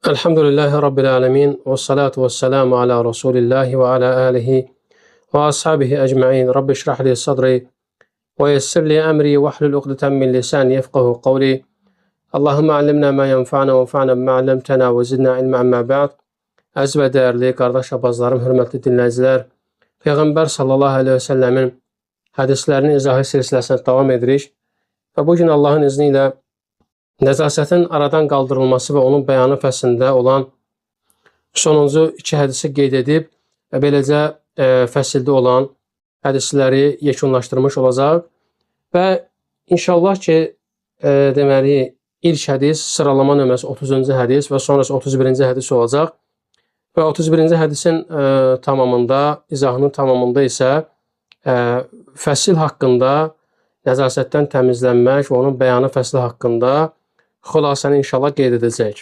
Elhamdülillahi Rabbil alemin və salatu və selamu ala Rasulillahi və ala alihi və ashabihi ecmain. Rabbi şrah li sadri və yessir li əmri və hlul uqdeten min lisani yefqahu qavli. Allahümme allimna ma yenfa'na və enfa'na bima allamtana və zidna ilmə əmmə ba'd. Əziz və dəyərli qardaş abazlarım, hörmətli dinləyicilər, Peyğəmbər sallallahu əleyhi və səlləmin hədislərinin izahı silsiləsinə davam edirik və bu gün Allahın izni ilə nəcasətin aradan qaldırılması və onun bəyanı fəslində olan sonuncu iki hədisi qeyd edib və beləcə fəsildə olan hədisləri yekunlaşdırmış olacaq və inşallah ki, deməli, ilk hədis sıralama nömrəsi 30-cu hədis və sonrası 31-ci hədis olacaq. Və 31-ci hədisin tamamında, izahının tamamında isə fəsil haqqında, nəcasətdən təmizlənmək və onun bəyanı fəsli haqqında xülasəni inşallah qeyd edəcək.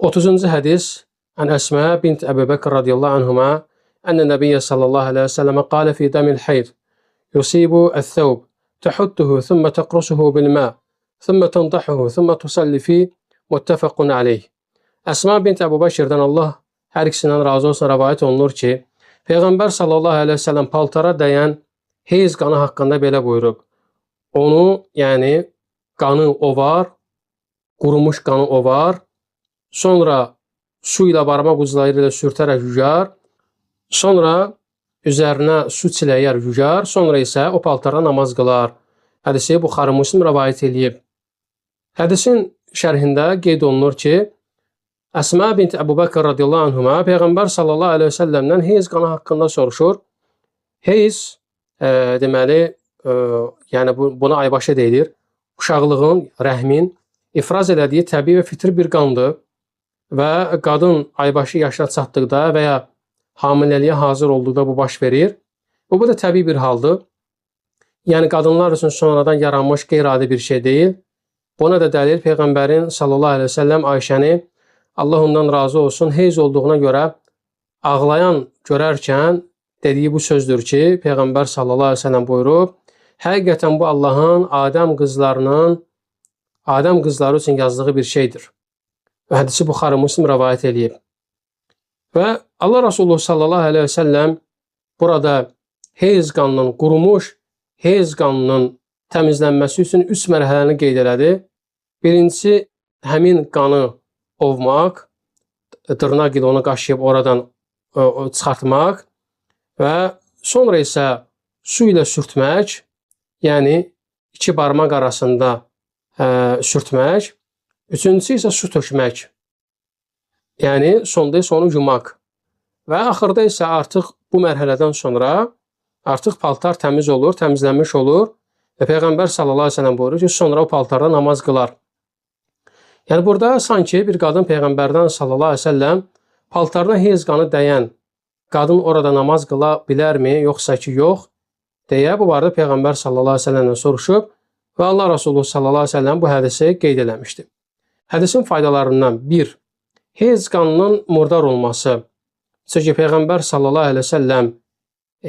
30-cu hədis Ən Əsmə bint Əbu Bəkr radiyallahu anhuma ənə Nəbiyyə sallallahu əleyhi və səlləmə qalə fi dəmil heyd yusibu əs-səvb təhudduhu thumma təqrusuhu bil-ma thumma tandahuhu thumma tusalli fi muttefaqun aleyh. Əsma bint Əbu Bəkirdən Allah hər ikisindən razı olsun rəvayət olunur ki, Peyğəmbər sallallahu əleyhi və səlləm paltara dəyən heyz qanı haqqında belə buyurub. Onu, yəni qanı ovar, qurumuş qanı ovar, sonra su ilə barmaq ucları ilə sürtərək yuyar, sonra üzərinə su çiləyər, yuyar, sonra isə o paltara namaz qılar. Hədisi Buxarı Müslim rəvayət eləyib. Hədisin şərhində qeyd olunur ki, Əsmə bint Əbu Bəkr radiyallahu anhuma Peyğəmbər sallallahu əleyhi və səlləmdən heyz qanı haqqında soruşur. Heyz deməli, yəni buna aybaşı deyilir. Uşaqlığın, rəhmin ifraz elədiyi təbii və fitri bir qandır və qadın aybaşı yaşına çatdıqda və ya hamiləliyə hazır olduqda bu baş verir. Bu da təbii bir haldır. Yəni qadınlar üçün sonradan yaranmış qeyri-adi bir şey deyil. Buna da dəlil Peyğəmbərin sallallahu əleyhi və səlləm Ayşəni Allah ondan razı olsun, heyz olduğuna görə ağlayan görərkən dediyi bu sözdür ki, Peyğəmbər sallallahu əleyhi və səlləm buyurub, həqiqətən bu Allahın Adəm qızları üçün yazdığı bir şeydir. Və hədisi Buxarı Müslim rəvayət eləyib. Və Allah Resulü sallallahu əleyhi və səlləm burada heyz qanının, qurumuş heyz qanının təmizlənməsi üçün 3 mərhələni qeyd elədi. Birincisi, həmin qanı ovmaq, dırnaq ilə onu qaşıyıb oradan çıxartmaq və sonra isə su ilə sürtmək, yəni iki barmaq arasında sürtmək. Üçüncüsü isə su tökmək, yəni sonda isə onu yumaq. Və axırda isə artıq bu mərhələdən sonra artıq paltar təmiz olur, təmizlənmiş olur və Peyğəmbər sallallahu əleyhi və səlləm buyurur ki, sonra o paltarda namaz qılar. Yəni burada sanki bir qadın Peyğəmbərdən sallallahu əleyhi və səlləm paltarına heyz qanı dəyən qadın orada namaz qıla bilərmi, yoxsa ki yox deyə bu barədə Peyğəmbər sallallahu əleyhi və səlləmdən soruşub və Allah Resulü sallallahu əleyhi və səlləm bu hədisi qeyd eləmişdi. Hədisin faydalarından bir, heyz qanının murdar olması. Çünki Peyğəmbər sallallahu əleyhi və səlləm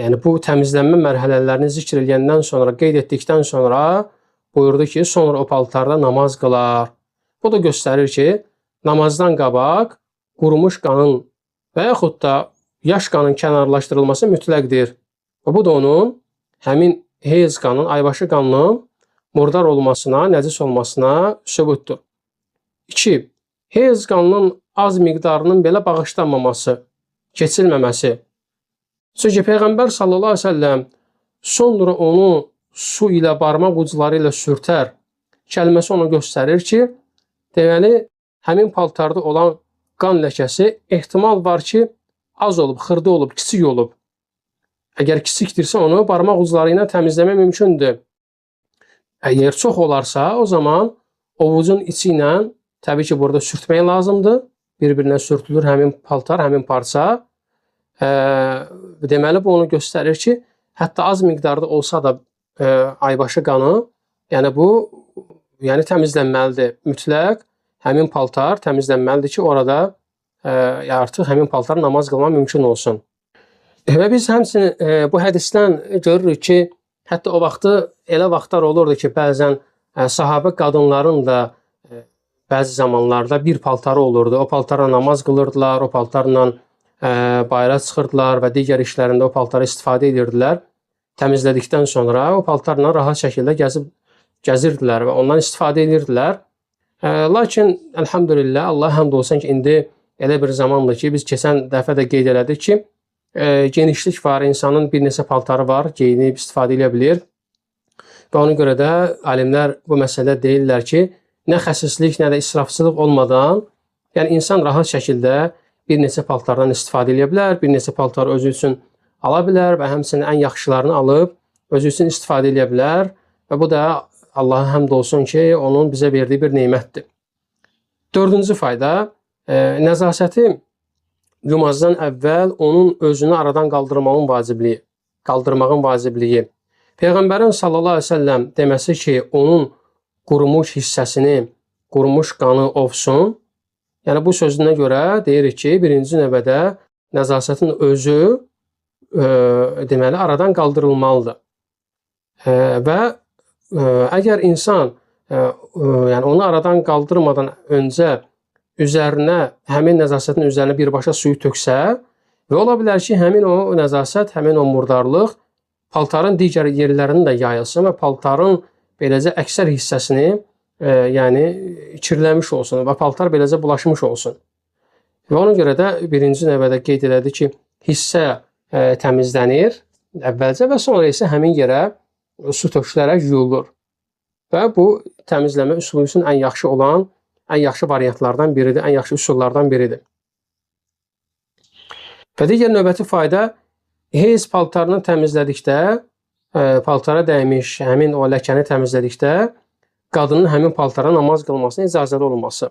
yəni bu təmizlənmə mərhələlərini zikr eləyəndən sonra, qeyd etdikdən sonra buyurdu ki, sonra o paltarda namaz qılar. Bu da göstərir ki, namazdan qabaq qurumuş qanın və yaxud da yaş qanın kənarlaşdırılması mütləqdir. Və bu da onun həmin heyz qanın, aybaşı qanının murdar olmasına, nəcis olmasına sübutdur. 2. Heyz qanının az miqdarının belə bağışlanmaması, keçilməməsi. Çünki Peyğəmbər sallallahu əleyhi və səlləm sonra onu su ilə barmaq ucları ilə sürtər kəlməsi onu göstərir ki, deməli, həmin paltarda olan qan ləkəsi ehtimal var ki, az olub, xırda olub, kiçik olub. Əgər kiçikdirsə, onu barmaq ucları ilə təmizləmək mümkündür. Əgər çox olarsa, o zaman ovucun içi ilə təbii ki, burada sürtmək lazımdır. Bir-birinə sürtülür həmin paltar, həmin parça. Deməli, bu onu göstərir ki, hətta az miqdarda olsa da aybaşı qanı, yəni bu, yəni təmizlənməlidir. Mütləq həmin paltar təmizlənməlidir ki, orada artıq həmin paltar namaz qılmaq mümkün olsun. Və biz həmçinin bu hədisdən görürük ki, hətta o vaxtı elə vaxtlar olurdu ki, bəzən sahabə qadınların da bəzi zamanlarda bir paltarı olurdu. O paltarla namaz qılırdılar, o paltarla bayıra çıxırdılar və digər işlərində o paltarı istifadə edirdilər. Təmizlədikdən sonra o paltarla rahat şəkildə gəzirdilər və ondan istifadə edirdilər. Lakin əlhamdülillah, Allah həmd olsun ki, indi elə bir zamandır ki, biz keçən dəfə də qeyd elədik ki, genişlik var, insanın bir neçə paltarı var, geyinib istifadə edə bilir. Və ona görə də alimlər bu məsələdə deyirlər ki, nə xəsislik, nə də israfçılıq olmadan, yəni insan rahat şəkildə bir neçə paltardan istifadə edə bilər, bir neçə paltarı özü üçün ala bilər və həmçinin ən yaxşılarını alıb özü üçün istifadə edə bilər və bu da Allaha həmd olsun ki, onun bizə verdiyi bir nemətdir. Dördüncü fayda, nəzasəti yumazdan əvvəl onun özünü aradan qaldırmağın vacibliyi. Peyğəmbərin sallallahu əleyhi və səlləm deməsi ki, onun qurumuş hissəsini, qurumuş qanı ovsun. Yəni bu sözünə görə deyirik ki, birinci növbədə nəzasətin özü deməli aradan qaldırılmalıdır. Və əgər insan yəni onu aradan qaldırmadan öncə üzərinə, həmin nəzasətin üzərinə birbaşa suyu töksə və ola bilər ki, həmin o nəzasət, həmin o murdarlıq paltarın digər yerlərini də yayılsın və paltarın beləcə əksər hissəsini yəni kirlənmiş olsun və paltar beləcə bulaşmış olsun. Və ona görə də birinci növbədə qeyd elədi ki, hissə təmizlənir əvvəlcə və sonra isə həmin yerə su tökülərək yuyulur. Və bu təmizləmə üsulu üçün ən yaxşı olan, ən yaxşı variantlardan biridir, ən yaxşı üsullardan biridir. Və digər növbəti fayda, heyz paltarını təmizlədikdə, paltara dəymiş həmin o ləkəni təmizlədikdə qadının həmin paltara namaz qılmasına icazəli olması.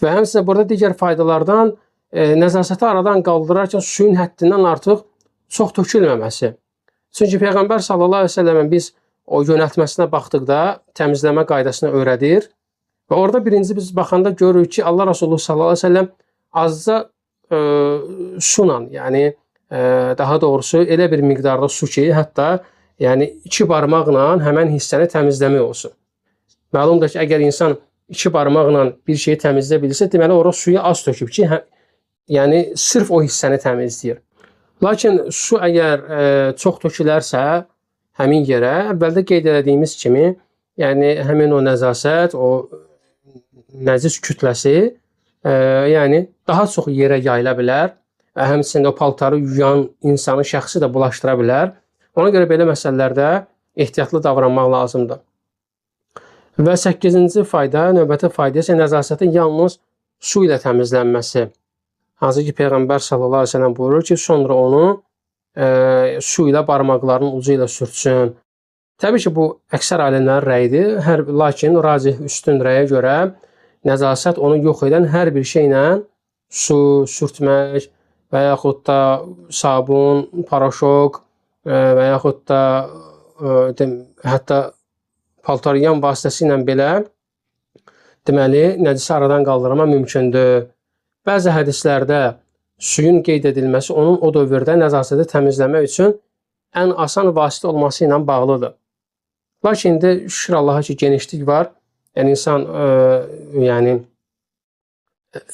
Və həmçinin burada digər faydalardan nəzasəti aradan qaldırarkən suyun həddindən artıq çox tökülməməsi. Çünki Peyğəmbər sallallahu əleyhi və səlləmin biz o yönəltməsinə baxdıqda təmizləmə qaydasını öyrədir. Və orada birinci biz baxanda görürük ki, Allah Resulü sallallahu əleyhi və səlləm azca suyla, yəni daha doğrusu elə bir miqdarda su ki, hətta yəni iki barmaqla həmən hissəni təmizləmək olsun. Məlumdur ki, əgər insan iki barmaqla bir şeyi təmizləyə bilirsə, deməli ora suyu az töküb ki, yəni sırf o hissəni təmizləyir. Lakin su əgər çox tökülərsə həmin yerə, əvvəldə qeyd elədiyimiz kimi, yəni həmin o nəzasət, o nəcis kütləsi, yəni daha çox yerə yayıla bilər və həmçinin o paltarı yuyan insanı, şəxsi də bulaşdıra bilər. Ona görə belə məsələlərdə ehtiyatlı davranmaq lazımdır. Və 8-ci fayda, növbəti fayda isə nəzasətin yalnız su ilə təmizlənməsi. Hansı ki, Peyğəmbər sallallahu əleyhi və səlləm buyurur ki, sonra onu su ilə barmaqlarının ucu ilə sürtsün. Təbii ki, bu əksər alimlərin rəyidir. Lakin racih üstün rəyə görə nəzasət onu yox edən hər bir şeylə su, sürtmək və yaxud da sabun, paraşok və yaxud da hətta paltaryan vasitəsi ilə belə deməli, nəcisi aradan qaldırma mümkündür. Bəzi hədislərdə suyun qeyd edilməsi onun o dövrdə nəzasəti təmizləmək üçün ən asan vasitə olması ilə bağlıdır. Lakin indi şükür Allaha ki, genişlik var. Yəni insan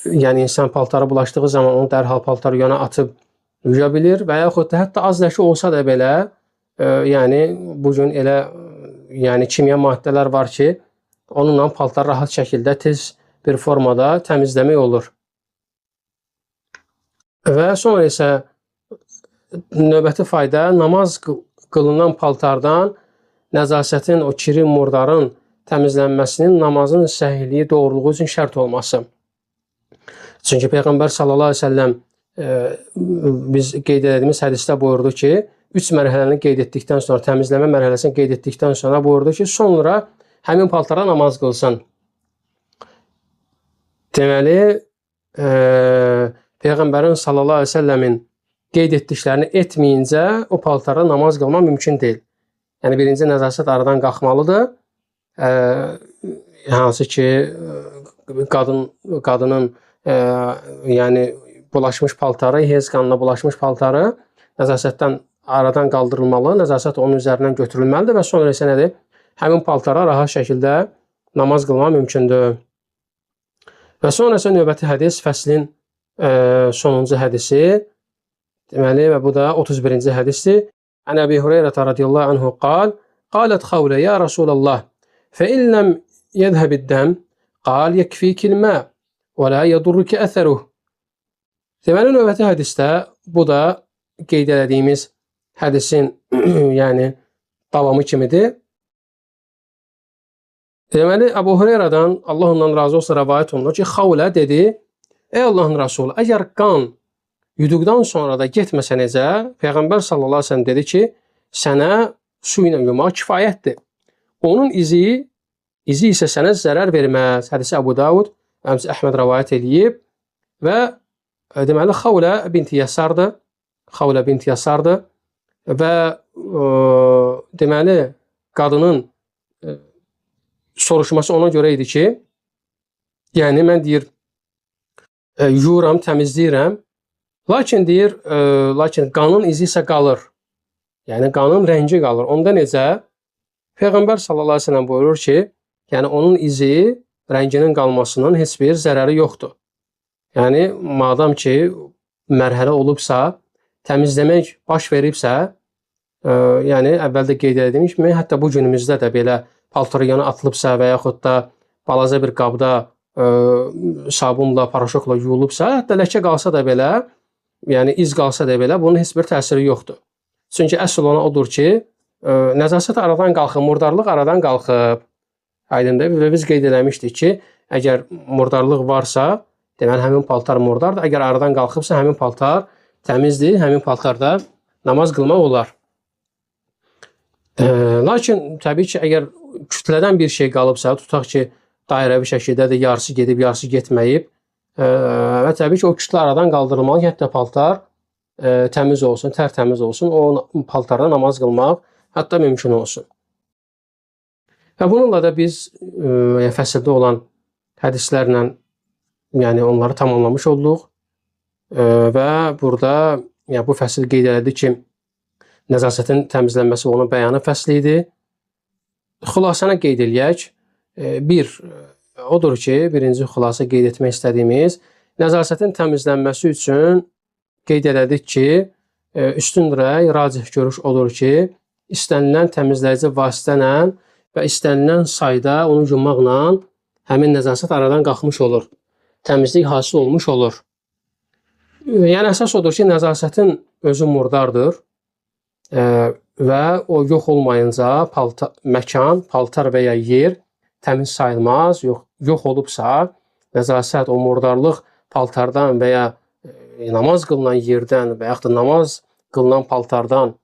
yəni insan paltara bulaşdığı zaman onu dərhal paltar yana atıb yuya bilir və yaxud da hətta az ləkə olsa da belə, yəni bu gün elə yəni kimya maddələr var ki, onunla paltar rahat şəkildə tez bir formada təmizləmək olur. Və sonra isə növbəti fayda, namaz qılınan paltardan nəzasətin, o kirin, murdarın təmizlənməsinin namazın səhihliyi, doğruluğu üçün şərt olması. Çünki Peyğəmbər sallallahu əleyhi və səlləm biz qeyd etdiyimiz hədisdə buyurdu ki, 3 mərhələni qeyd etdikdən sonra, təmizləmə mərhələsini qeyd etdikdən sonra buyurdu ki, sonra həmin paltara namaz qılsın. Deməli, Peyğəmbərin sallallahu əleyhi və səlləmin qeyd etdiklərini etməyincə o paltara namaz qılmaq mümkün deyil. Yəni birinci nəzasət aradan qalxmalıdır. Hansı ki, qadının yəni bulaşmış paltarı, heyz qanına bulaşmış paltarı nəzasətdən aradan qaldırılmalı, nəzasət onun üzərindən götürülməlidir və sonra isə nədir? Həmin paltara rahat şəkildə namaz qılmaq mümkündür. Və sonra isə növbəti hədis fəslin sonuncu hədisi. Deməli, və bu da 31-ci hədisdir. Ən Əbi Hüreyrə radiyallahu anhu qal, qalət Xavlə ya Rasulallah, fə in ləm yədhəbid-dəm, qal yekfikil mə və la yədurruki əsəruh. Deməli, növbəti hədisdə bu da qeyd elədiyimiz hədisin yəni davamı kimidir. Deməli, Əbu Hüreyrədən, Allah ondan razı olsun, rəvayət olunur ki, Xavlə dedi, ey Allahın Rəsulü, əgər qan yuduqdan sonra da getməsə necə? Peyğəmbər sallallahu əleyhi və səlləm dedi ki, sənə su ilə yumaq kifayətdir. Onun izi isə sənə zərər verməz. Hədisi Əbu Davud, həmçinin Əhməd rəvayət eləyib və deməli Xavlə binti Yasardır. Xavlə binti Yasardır və deməli qadının soruşması ona görə idi ki, yəni mən deyir yuyuram, təmizləyirəm. Lakin deyir, lakin qanın izi isə qalır. Yəni qanın rəngi qalır. Onda necə? Peyğəmbər sallallahu əleyhi və səlləm buyurur ki, yəni onun izi, rənginin qalmasının heç bir zərəri yoxdur. Yəni madam ki mərhələ olubsa, təmizləmək baş veribsə, yəni əvvəldə qeyd etdiyim kimi, hətta bu günümüzdə də belə paltar yana atılıbsa və yaxud da balaca bir qabda sabunla, paraşokla yuyulubsa, hətta ləkə qalsa da belə, yəni iz qalsa da belə, bunun heç bir təsiri yoxdur. Çünki əsl olan odur ki, nəzasət aradan qalxıb, murdarlıq aradan qalxıb. Aydındır. Və biz qeyd eləmişdik ki, əgər murdarlıq varsa, deməli həmin paltar murdardır. Əgər aradan qalxıbsa, həmin paltar təmizdir, həmin paltarda namaz qılmaq olar. Lakin təbii ki, əgər kütlədən bir şey qalıbsa, tutaq ki, dairəvi şəkildədir, yarısı gedib, yarısı getməyib və təbii ki, o kütlə aradan qaldırılmalı ki, hətta paltar təmiz olsun, tərtəmiz olsun, o paltarda namaz qılmaq hətta mümkün olsun. Və bununla da biz fəsildə olan hədislərlə, yəni onları tamamlamış olduq və burada yəni, bu fəsil qeyd elədi ki, nəzasətin təmizlənməsi onun bəyanı fəsli idi. Xülasəni qeyd eləyək. Bir, odur ki, birinci xülasə qeyd etmək istədiyimiz, nəzasətin təmizlənməsi üçün qeyd elədik ki, üstün rəy, racih görüş odur ki, istənilən təmizləyici vasitə ilə və istənilən sayda onu yumaqla həmin nəzasət aradan qalxmış olur. Təmizlik hasil olmuş olur. Yəni, əsas odur ki, nəzasətin özü murdardır və o yox olmayınca məkan, paltar və ya yer təmiz sayılmaz. Yox olubsa, nəzasət, o murdarlıq paltardan və ya namaz qılınan yerdən və yaxud da namaz qılınan paltardan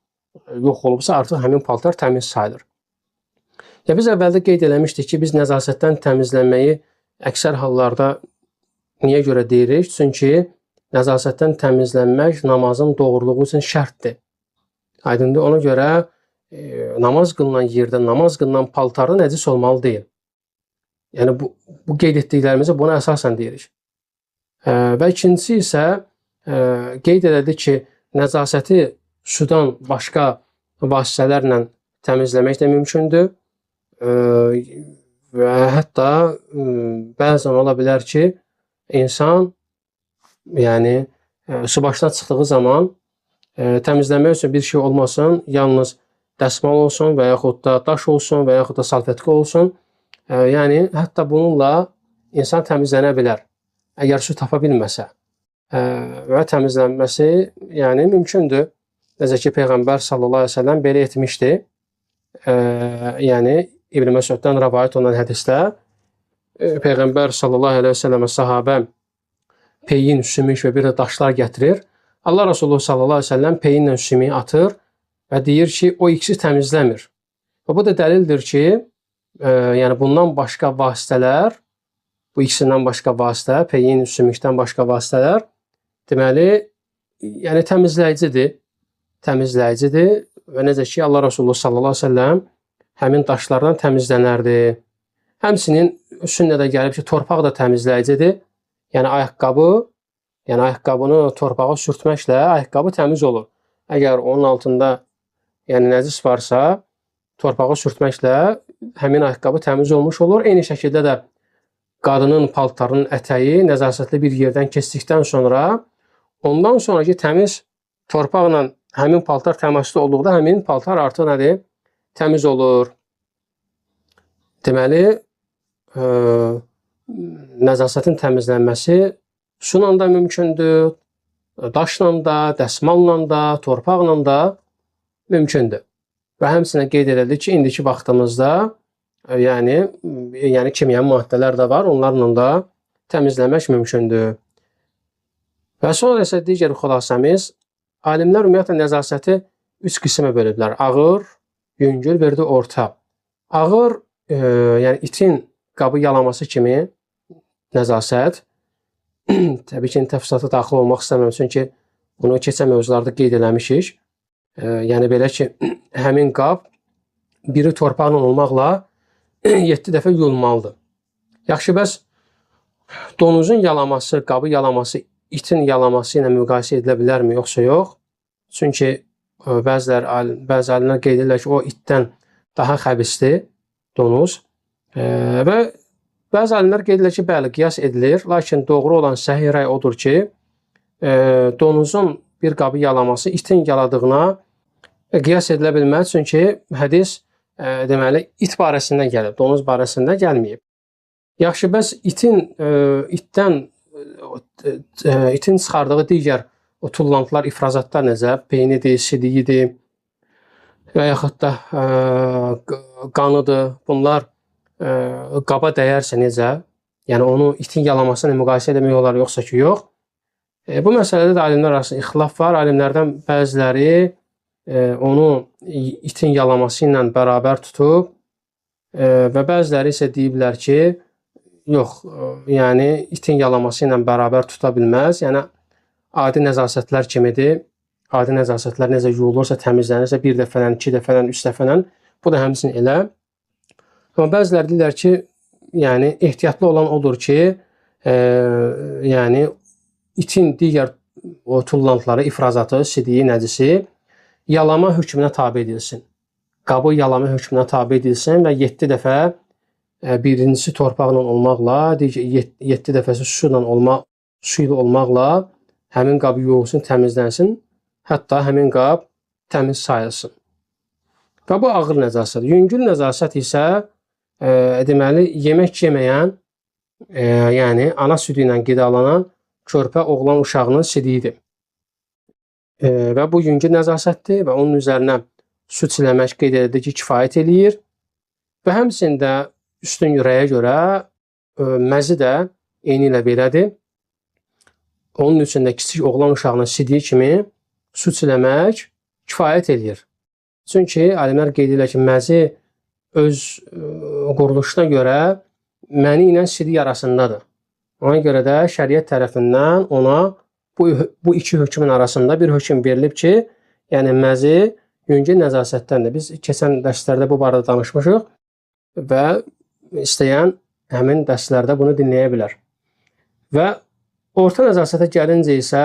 yox olubsa, artıq həmin paltar təmiz sayılır. Ya biz əvvəldə qeyd eləmişdik ki, biz nəzasətdən təmizlənməyi əksər hallarda niyə görə deyirik? Çünki nəzasətdən təmizlənmək namazın doğruluğu üçün şərtdir. Aydındır, ona görə namaz qılınan yerdə, namaz qılınan paltarda nəcis olmalı deyil. Yəni bu qeyd etdiklərimizi buna əsasən deyirik. Və ikincisi isə qeyd elədik ki, nəzasəti sudan başqa vasitələrlə təmizləmək də mümkündür. Və hətta bəzən ola bilər ki, insan yəni su başına çıxdığı zaman təmizləmək üçün bir şey olmasın, yalnız dəsmal olsun və yaxud da daş olsun və yaxud da salfetka olsun. Yəni hətta bununla insan təmizlənə bilər, əgər su tapa bilməsə və təmizlənməsi yəni mümkündür. Necə ki, Peyğəmbər sallallahu əleyhi və səlləm belə etmişdi. Yəni İbn Məsuddan rəvayət olunan hədisdə Peyğəmbər sallallahu əleyhi və səlləmə sahabə peyin, sümük və bir də daşlar gətirir. Allah Resulü sallallahu əleyhi və səlləm peyinlə sümüyü atır və deyir ki, o ikisi təmizləmir. Və bu da dəlildir ki, yəni bundan başqa vasitələr, bu ikisindən başqa vasitə, peyin, sümükdən başqa vasitələr, deməli, yəni təmizləyicidir. Təmizləyicidir və necə ki, Allah Resulü sallallahu əleyhi və səlləm həmin daşlardan təmizlənərdi. Həmçinin sünnədə gəlib ki, torpaq da təmizləyicidir. Yəni ayaqqabını torpağa sürtməklə ayaqqabı təmiz olur. Əgər onun altında yəni nəcis varsa, torpağa sürtməklə həmin ayaqqabı təmiz olmuş olur. Eyni şəkildə də qadının paltarının ətəyi nəzasətli bir yerdən keçdikdən sonra ondan sonraki təmiz torpaqla həmin paltar təmasda olduqda həmin paltar artıq nədir? Təmiz olur. Deməli, nəzasətin təmizlənməsi suyla da mümkündür, daşla da, dəsmalla da, torpaqla da mümkündür. Və həmçinin qeyd edildi ki, indiki vaxtımızda yəni kimyəvi maddələr də var, onlarla da təmizləmək mümkündür. Və sonra isə digər xülasəmiz, alimlər ümumiyyətlə nəzasəti üç qismə bölüblər. Ağır, yüngül, bir də orta. Ağır, yəni itin qabı yalaması kimi nəzasət. Təbii ki, təfsilata daxil olmaq istəmirəm, çünki bunu keçən mövzularda qeyd eləmişik. Yəni belə ki, həmin qab biri torpaqla olmaqla 7 dəfə yuyulmalıdır. Yaxşı, bəs donuzun yalaması, qabı yalaması itin yalaması ilə müqayisə edilə bilərmi, yoxsa yox? Çünki bəzi alimlər qeyd edirlər ki, o itdən daha xəbisdir donuz. Və bəzi alimlər qeyd edirlər ki, bəli, qiyas edilir. Lakin doğru olan səhih rəy odur ki, donuzun bir qabı yalaması itin yaladığına qiyas edilə bilməz. Çünki hədis deməli it barəsindən gəlib, donuz barəsində gəlməyib. Yaxşı, bəs itin çıxardığı digər o tullantılar, ifrazatlar necə? Beynidir, sidiyidir və yaxud da qanıdır. Bunlar qaba dəyərsə necə? Yəni onu itin yalaması ilə müqayisə etmək olar, yoxsa ki, yox. Bu məsələdə də alimlər arasında ixtilaf var. Alimlərdən bəziləri onu itin yalaması ilə bərabər tutub və bəziləri isə deyiblər ki, yox, yəni itin yalaması ilə bərabər tuta bilməz. Yəni adi nəzasətlər kimidir. Adi nəzasətlər necə yuyulursa, təmizlənirsə bir dəfədən, iki dəfədən, üç dəfədən, bu da həmçinin elə. Amma bəziləri deyirlər ki, yəni ehtiyatlı olan odur ki, yəni itin digər o tullantıları, ifrazatı, sidiyi, nəcisi yalama hökmünə tabe edilsin. Qabı yalama hökmünə tabe edilsin və 7 dəfə birincisi torpaqla olmaqla, 7 dəfəsi su ilə olmaqla həmin qabı yuyulsun, təmizlənsin, hətta həmin qab təmiz sayılsın. Və bu ağır nəzasət. Yüngül nəzasət isə deməli, yemək yeməyən, yəni ana südü ilə qidalanan körpə oğlan uşağının sidiyidir. Və bu yüngül nəzasətdir və onun üzərinə su çiləmək qeyd edildi ki, kifayət eləyir. Və həmçinin də üstün rəyə görə məzi də eyni ilə belədir. Onun üçün də kiçik oğlan uşağının sidiyi kimi su çiləmək kifayət eləyir. Çünki alimlər qeyd edirlər ki, məzi öz quruluşuna görə məni ilə sidik arasındadır. Ona görə də şəriət tərəfindən ona bu iki hökmün arasında bir hökm verilib ki, yəni məzi yüngül nəzasətdəndir. Biz keçən dərslərdə bu barədə danışmışıq və istəyən həmin dərslərdə bunu dinləyə bilər. Və orta nəzasətə gəlincə isə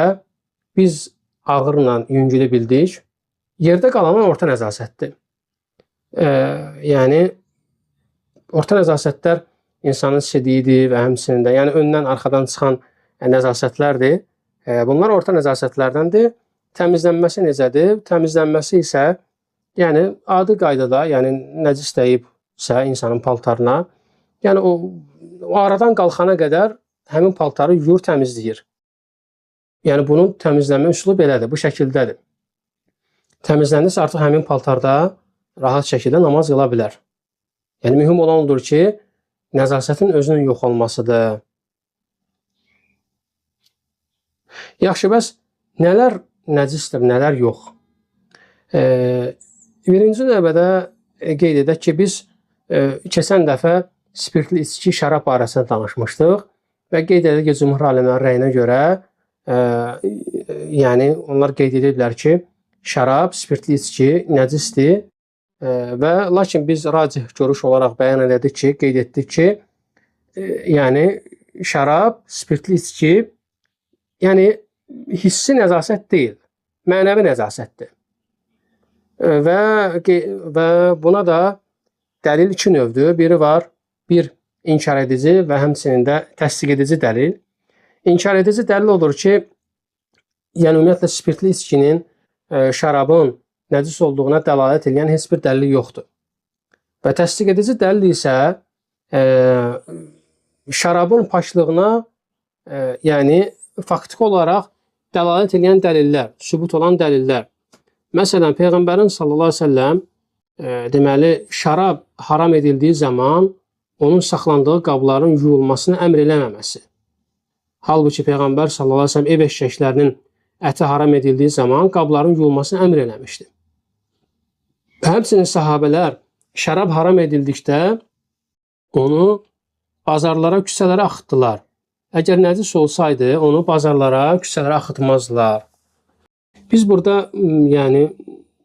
biz ağırla yüngülü bildik. Yerdə qalan orta nəzasətdir. Yəni orta nəzasətlər insanın sidiyidir və həmçinin də, yəni öndən arxadan çıxan nəzasətlərdir. Bunlar orta nəzasətlərdəndir. Təmizlənməsi necədir? Təmizlənməsi isə yəni adi qaydada, yəni nəcis dəyibsə insanın paltarına, yəni o aradan qalxana qədər həmin paltarı yuyur, təmizləyir. Yəni bunun təmizlənmə üsulu belədir, bu şəkildədir. Təmizləndirsə artıq həmin paltarda rahat şəkildə namaz qıla bilər. Yəni mühüm olan odur ki, nəzasətin özünün yox olmasıdır. Yaxşı, bəs nələr nəcisdir, nələr yox? Birinci növbədə qeyd edək ki, biz keçən dəfə spirtli içki, şərab barəsində danışmışdıq və qeyd edək ki, cümhur alimlərin rəyinə görə, yəni onlar qeyd ediblər ki, şərab, spirtli içki nəcisdir və lakin biz racih görüş olaraq bəyan elədik ki, qeyd etdik ki, yəni şərab, spirtli içki, yəni hissi nəzasət deyil, mənəvi nəzasətdir. Və buna da Dəlil iki növdür. Biri var, bir inkar edici və həmçinin də təsdiq edici dəlil. İnkar edici dəlil odur ki, yəni ümumiyyətlə spirtli içkinin, şərabın nəcis olduğuna dəlalət edən heç bir dəlil yoxdur. Və təsdiq edici dəlil isə şərabın paklığına, yəni faktiki olaraq dəlalət edən dəlillər, sübut olan dəlillər. Məsələn, Peyğəmbərin sallallahu əleyhi və səlləm deməli, şərab haram edildiyi zaman onun saxlandığı qabların yuyulmasını əmr eləməməsi. Halbuki Peyğəmbər sallallahu əleyhi və səlləm ev eşəklərinin əti haram edildiyi zaman qabların yuyulmasını əmr eləmişdi. Həmçinin sahabələr şərab haram edildikdə onu bazarlara, küçələrə axıtdılar. Əgər nəcis olsaydı, onu bazarlara, küçələrə axıtmazdılar. Biz burada yəni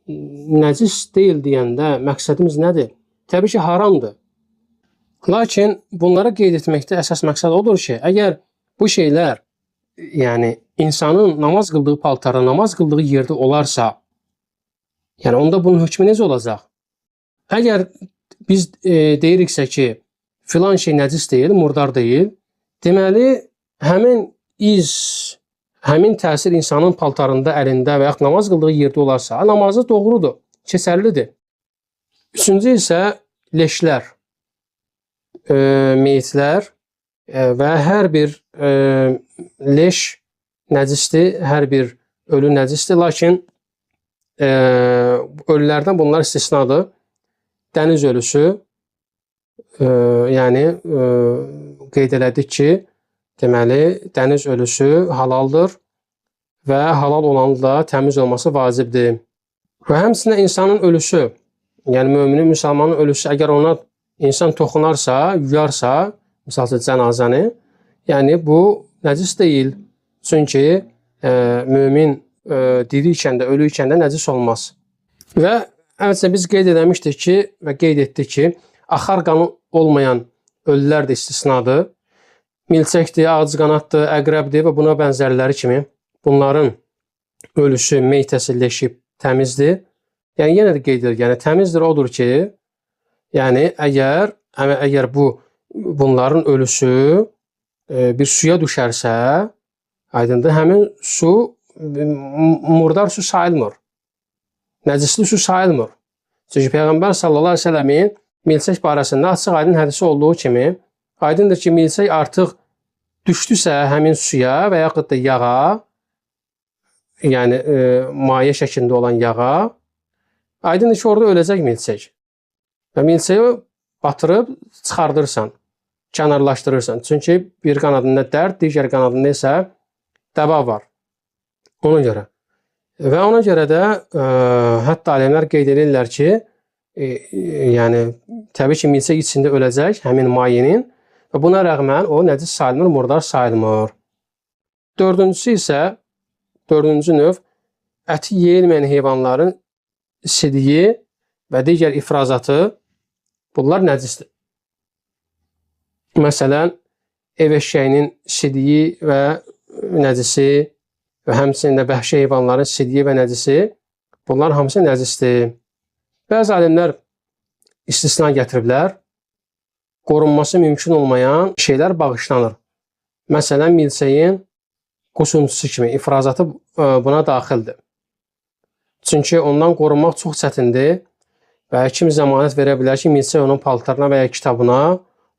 nəcis deyil deyəndə məqsədimiz nədir? Təbii ki, haramdır. Lakin bunlara qeyd etməkdə əsas məqsəd odur ki, əgər bu şeylər, yəni insanın namaz qıldığı paltarda, namaz qıldığı yerdə olarsa, yəni onda bunun hökmü necə olacaq? Əgər biz deyiriksə ki, filan şey nəcis deyil, murdar deyil, deməli, həmin iz, həmin təsir insanın paltarında, əlində və yaxud namaz qıldığı yerdə olarsa, namazı doğrudur, keçərlidir. Üçüncü isə leşlər, meyitlər və hər bir leş nəcisdir, hər bir ölü nəcisdir. Lakin ölülərdən bunlar istisnadır. Dəniz ölüsü, yəni qeyd elədik ki, deməli, dəniz ölüsü halaldır və halal olanın da təmiz olması vacibdir. Və həmçinin insanın ölüsü, yəni müminin, müsəlmanın ölüsü, əgər ona insan toxunarsa, yuyarsa, misal üçün cənazəni, yəni bu nəcis deyil. Çünki mümin diri ikən də, ölü ikən də nəcis olmaz. Və həmçinin biz qeyd eləmişdik ki, və qeyd etdik ki, axar qanı olmayan ölülər də istisnadır. Milçəkdir, ağcqanaddır, əqrəbdir və buna bənzərləri kimi bunların ölüsü, meytəsi, leşi təmizdir. Yəni yenə də qeyd edilir, yəni təmizdir odur ki, yəni əgər bunların ölüsü bir suya düşərsə, aydındır, həmin su murdar su sayılmır. Nəcisli su sayılmır. Çünki Peyğəmbər sallallahu əleyhi və səlləmin milçək barəsində açıq aydın hədisi olduğu kimi, aydındır ki, milçək artıq düşdüsə həmin suya və yaxud da yağa, yəni maye şəklində olan yağa, aydındır ki, orada öləcək milçək. Və milçəyi batırıb çıxardırsan, kənarlaşdırırsan. Çünki bir qanadında dərd, digər qanadında isə dəva var. Ona görə. Və ona görə də hətta alimlər qeyd edirlər ki, yəni təbii ki, milçək içində öləcək həmin mayenin və buna rəğmən o nəcis sayılmır, murdar sayılmır. Dördüncüsü isə, dördüncü növ, əti yeyilməyən heyvanların sidiyi və digər ifrazatı, bunlar nəcisdir. Məsələn, ev eşəyinin sidiyi və nəcisi və həmçinin də vəhşi heyvanların sidiyi və nəcisi, bunlar hamısı nəcisdir. Bəzi alimlər istisna gətiriblər. Qorunması mümkün olmayan şeylər bağışlanır. Məsələn, milçəyin qusuntusu kimi ifrazatı buna daxildir. Çünki ondan qorunmaq çox çətindir və kim zəmanət verə bilər ki, milçək onun paltarına və ya kitabına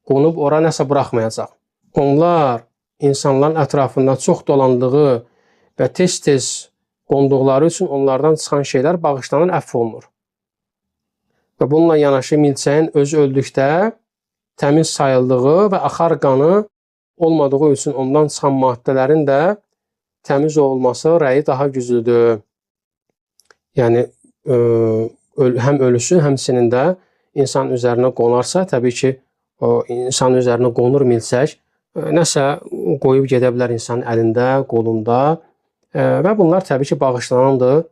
qonub ora nəsə buraxmayacaq. Onlar insanların ətrafında çox dolandığı və tez-tez qonduqları üçün onlardan çıxan şeylər bağışlanır, əfv olunur. Və bununla yanaşı milçəyin özü öldükdə təmiz sayıldığı və axar qanı olmadığı üçün ondan çıxan maddələrin də təmiz olması rəyi daha güclüdür. Yəni, həm ölüsü, həmçinin də insan üzərinə qonarsa, təbii ki, o insan üzərinə qonur milçək, nəsə qoyub gedə bilər insanın əlində, qolunda və bunlar təbii ki, bağışlanandır,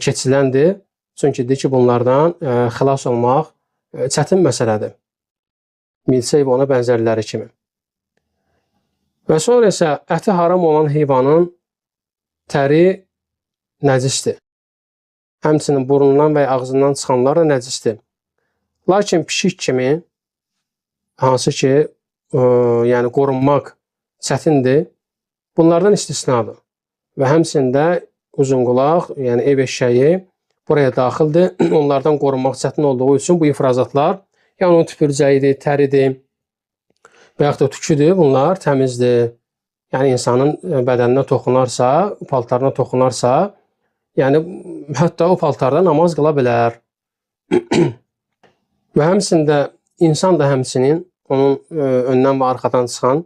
keçiləndir. Çünki deyir ki, bunlardan xilas olmaq çətin məsələdir. Milçək və ona bənzərləri kimi. Və sonra isə əti haram olan heyvanın təri nəcisdir. Həmçinin burnundan və ya ağzından çıxanlar da nəcisdir. Lakin pişik kimi hansı ki, yəni qorunmaq çətindir, bunlardan istisnadır. Və həmçində uzunqulaq, yəni ev eşşəyi buraya daxildir. Onlardan qorunmaq çətin olduğu üçün bu ifrazatlar, yəni onun tüpürcəyidir, təridir və yaxud da tüküdür, bunlar təmizdir. Yəni insanın bədəninə toxunarsa, paltarına toxunarsa, yəni hətta o paltarda namaz qıla bilər. Və həmçində insan da həmçinin onun öndən və arxadan çıxan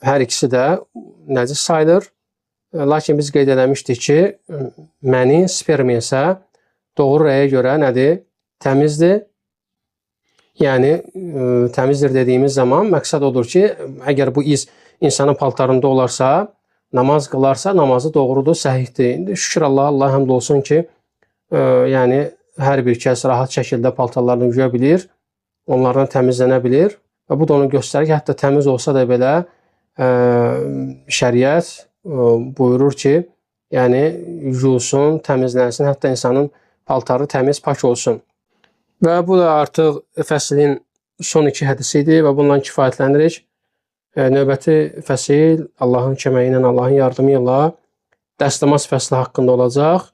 hər ikisi də nəcis sayılır. Lakin biz qeyd eləmişdik ki, məni, sperm isə doğru rəyə görə nədir? Təmizdir. Yəni təmizdir dediyimiz zaman məqsəd odur ki, əgər bu iz insanın paltarında olarsa, namaz qılarsa, namazı doğrudur, səhihdir. İndi şükür Allaha, Allah həmd olsun ki, yəni hər bir kəs rahat şəkildə paltarlarını yuya bilir, onlardan təmizlənə bilir və bu da onu göstərir ki, hətta təmiz olsa da belə şəriət buyurur ki, yəni yuyulsun, təmizlənsin, hətta insanın paltarı təmiz, pak olsun. Və bu da artıq fəslin son iki hədisi idi və bundan kifayətlənirik. Növbəti fəsil Allahın köməyi ilə, Allahın yardımı ilə dəstəmaz fəsli haqqında olacaq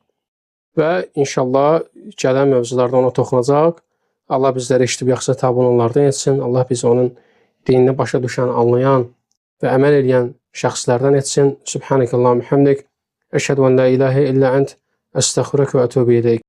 və inşallah gələn mövzularda ona toxunacaq. Allah bizləri eşidib yaxşı tabi olanlardan etsin. Allah bizi onun dinini başa düşən, anlayan və əməl edən şəxslərdən etsin. Sübhanəkallahumma hamdik. Əşhədu en la ilahə illə ent. Əstəğfiruke və etûbü ileyk.